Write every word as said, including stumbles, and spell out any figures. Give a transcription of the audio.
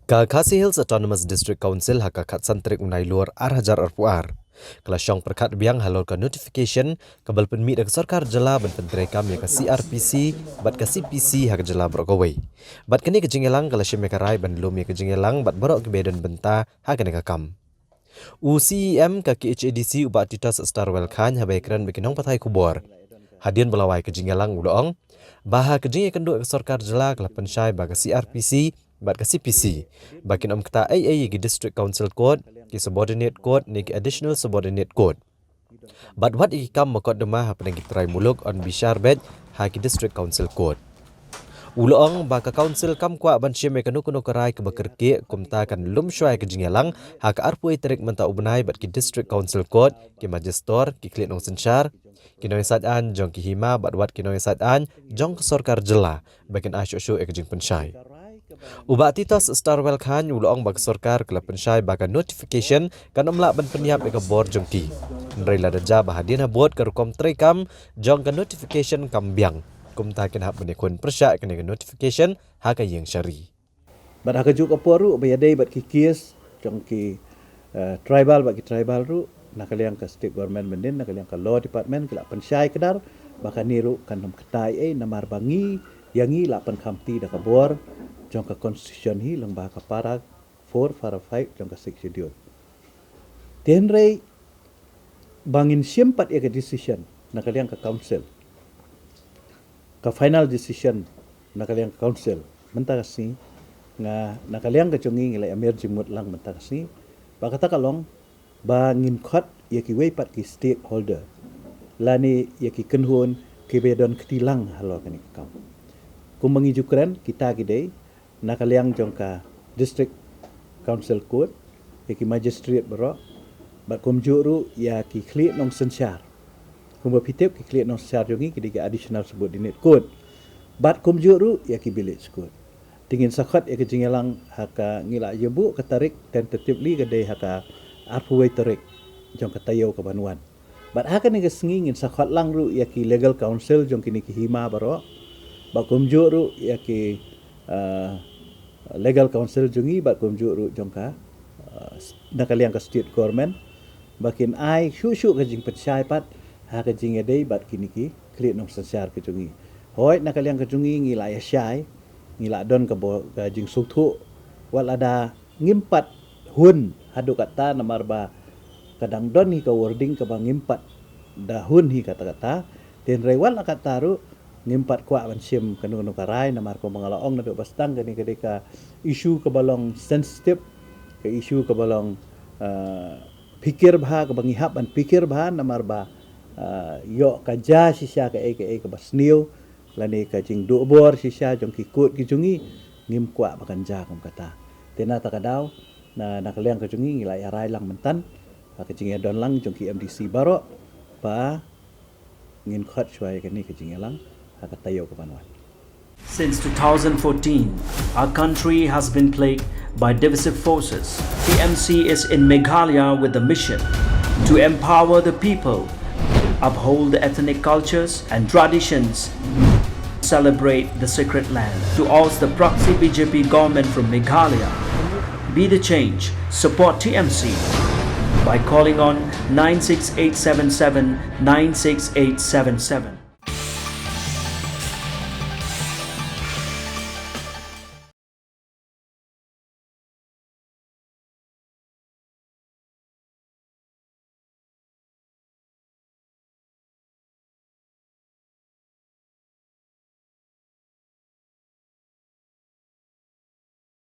Ka Khasi Hills Autonomous District Council ha ka khatsan tarik u Nailur ar hajar arphew ar ka la shong pyrkhat biang halor ka notification kaba la pynmih da ka sorkar jylla ban pyntreikam ïa ka C R P C bad ka C P C ha ka jylla baroh kawei. Bad kane ka jingïalang ka la shim ïa ka rai ban lum ïa ka jingïalang bad baroh kiba don bynta ha kane ka kam. U C E M ka K H A D C u Bah Titos Starwell Chyne haba ïakren bad ki nongpathai khubor hadien ba la wai ka jingïalang u la ong ba ha ka jingïakynduh ka sorkar jylla ka la pynshai ba ka C R P C bad ka C P C ba kin ym ktah ei ei ïa ki District Council Court, ki Subordinate Court ne ki Additional Subordinate Court. Bad wat ïa ki kam mukotduma hapdeng ki trai muluk yn bishar beit ha ki District Council Court. U la ong ba ka Council kam kwah ban shim ïa kano kano ka rai kaba kyrkieh, kumta kan lum shuwa ïa ka jingïalang ha ka arphew tarik mynta u bnai bad ki District Council Court, ki Magistrate, ki khlieh nongsynshar, ki nongïasaid aiñ jong ki hima bad wat ki nongïasaid aiñ jong ka sorkar jylla ba kin ai shuh shuh ïa ka jingpynshai. U Bah Titos Starwell Chyne u la ong ba ka sorkar ka la pynshai ba ka notification kan ym lah ban pynïap ïa ka bor jong ki. Hynrei lada jia ba hadien habud ka rukom treikam jong ka notification kam biang, kumta kin hap ban ïakhun pyrshah ïa kane ka notification ha ka ïing shari. Bad ha kajuh ka por ruh ba ïadei bad ki case jong ki, eh, tribal bad ki tribal ruh, na ka liang ka state government mynnin, na ka liang ka law department ki la pynshai kdar ba kane ruh kan ym ktah ei ei namar ba ngi, ïa ngi la pynkhamti da ka bor jong ka constitution hi lyngba ka para four, para five jong ka Sixth Schedule. Te hynrei ba ngin shim pat ïa ka decision na ka liang ka Council, ka final decision na ka liang ka Council mynta ka sngi, nga na ka liang ka jong ngi ngi la ïamir jingmut lang mynta ka sngi ba kata ka long ba ngin khot ïa kiwei pat ki stakeholder lane ïa ki kynhun kiba don kti lang halor kane ka kam. Kumba ngi ju kren, kita ki dei na ka liang jong ka District Council Court, ïa ki magistrate baroh, bad kumjuh ruh ïa ki khlieh nongsynshar. Kumba phi tip, ki khlieh nongsynshar jong ngi ki dei ki Additional Subordinate Court, bad kumjuh ruh ïa ki Village Court. Te ngin sa khot ïa ka jingïalang ha ka, ngi la ïa buh ka tarik, tentatively ka dei ha ka arphew wei tarik jong ka taïew kaban wan. Bad ha kane ka sngi ngin sa khot lang ruh ïa ki legal counsel jong kine ki hima baroh, bad kumjuh ruh ïa ki, ah, legal counsel jong ngi, bad kumjuh ruh jong ka, ah, na ka liang ka state government, ba kin ai shuh shuh ka jingpynshai pat ha ka jingïadei bad kine ki khlieh nongsynshar ka jong ngi. Hooid, na ka liang ka jong ngi ngi la ïa shai, ngi la don ka bo-, ka jingsngewthuh, wat lada ngim pat hun haduh katta namar ba ka dang don hi ka wording kaba ngim pat da hun hi katta katta. Te hynrei wat la katta ruh ngim pat kwah ban shim kano kano ka rai namar kumba nga la ong naduh ba sdang, kane ka dei ka issue kaba long sensitive, ka issue kaba long, ah, pyrkhat bha, kaba ngi hap ban pyrkhat bha namar ba, ah, ïoh ka jia shisha kaei kaei kaba sniew lane ka jingduh bor shisha jong ki court ki jong ngi, ngim kwah ba kan jia kum kata. Te na kata ka daw, na, na ka liang ka jong ngi ngi la ïa rai lang mynta ha ka jingïadon lang jong ki M D C baroh ba ngin khot shuwa ïa kane ka jingïalang ha ka taïew kaban wan. Since two thousand fourteen, our country has been plagued by divisive forces. T M C is in Meghalaya with the mission to empower the people, uphold the ethnic cultures and traditions, celebrate the sacred land. To oust the proxy B J P government from Meghalaya, be the change, support T M C by calling on nine six eight seven seven nine six eight seven seven.